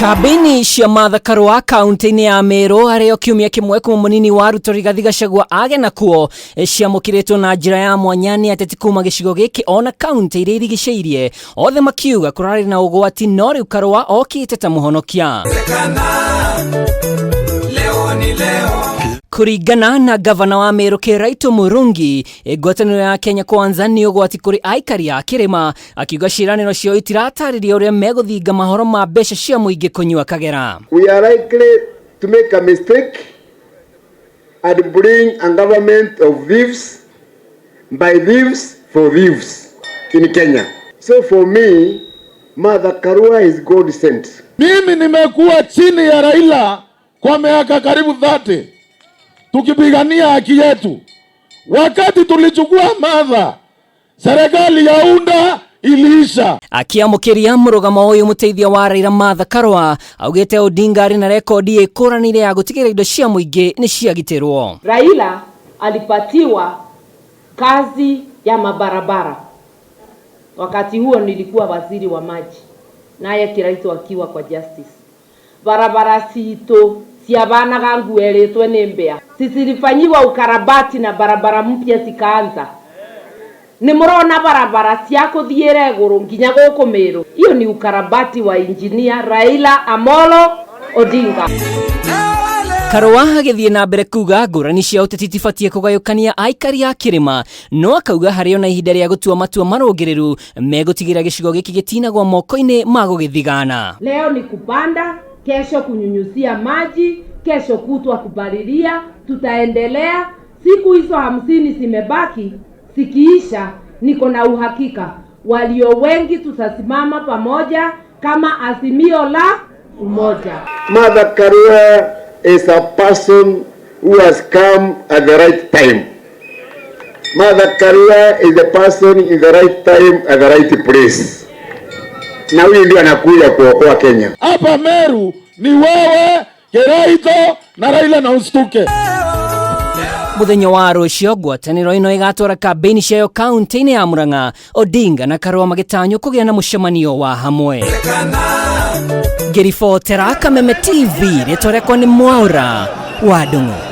Kambĩini cia Martha Karũa kaunti-inĩ ya Meru arĩ o kiumia kĩmwe kuma mũnini wa Ruto Rigathi Gachagua age nakuo ciamũkĩrĩtwo na njĩra ya mwanya nĩ ateti kuma gĩcigo gĩkĩ ona kaunti iria irigicĩirie, othe makiuga kũrarĩ na ũgwati no rĩu Karũa okĩte ta mũhonokia. Kũringana na gavana wa Meru Kĩraitũ Mũrungi, ngwatanĩro ya Kenya Kwanza nĩ ũgwati kũrĩ aikari a kĩrĩma, akiuga ciĩranĩro ciao itiratarĩria ũrĩa megũthinga mahoro ma mbeca cia mũingĩ kũnyua kagera. We are likely to make a mistake and bring a government of thieves by thieves for thieves in Kenya. So for me, Martha Karua is God sent. Mimi nimekuwa chini ya Raila kwa miaka karibu 30 tukipigania haki yetu. Wakati tulichukua Martha, serikali ya UNDA iliisha. Akiamũkĩria mũrũgamo ũyũ, mũteithia wa Raila Martha Karũa augĩte Odinga arĩ na rekondi ĩkũranĩire ya gũtigĩrĩra indo cia mũingĩ nĩ ciagitĩrwo. Raila alipatiwa kazi ya mabarabara. Wakati huo nilikuwa waziri wa maji, naye Kiraito akiwa kwa justice. Barabara citũ ciabanaga ngueritwe nĩ mbĩa, cicilifanyiwa ukarabati na barabara mpya zikaanza. Nĩ mũrona barabara cia kũthiĩra igũrũ nginya gũkũ Meru. Hiyo ni ukarabati wa engineer Raila Amolo Odinga. Karũa agĩthiĩ na mbere kuga ngũrani cia ũteti tibatiĩ kũgayũkania aikari a kĩrĩma, no akauga harĩ ona ihinda rĩa gũtua matua marũngĩrĩru megũtigĩra gĩcigo gĩkĩ gĩtinagwa moko-inĩ ma gũgĩthigana. Leo ni kupanda, kesho kunyunyuzia maji, kesho kutwa kupalilia. Tutaendelea siku hizo 50 zimebaki, zikiisha, niko na uhakika walio wengi tutasimama pamoja kama Azimio la Umoja. Martha Karua is a person who has come at the right time. Martha Karua is the person in the right time at the right place. Na huyu ndio anakuja kuokoa Kenya. Hapa Meru ni wewe, Kiraito na Raila na ustuke. Muthenya wa rũciũ ngwatanĩro ĩno ĩgatwara kambĩini ciayo kaunti-inĩ ya Murang'a, Odinga na Karũa magĩtanywo kũgĩa na mũcemanio wa hamwe. Ngĩribotera Kameme TV, rĩtwa rĩakwa nĩ Mwaura wa Ndung'u.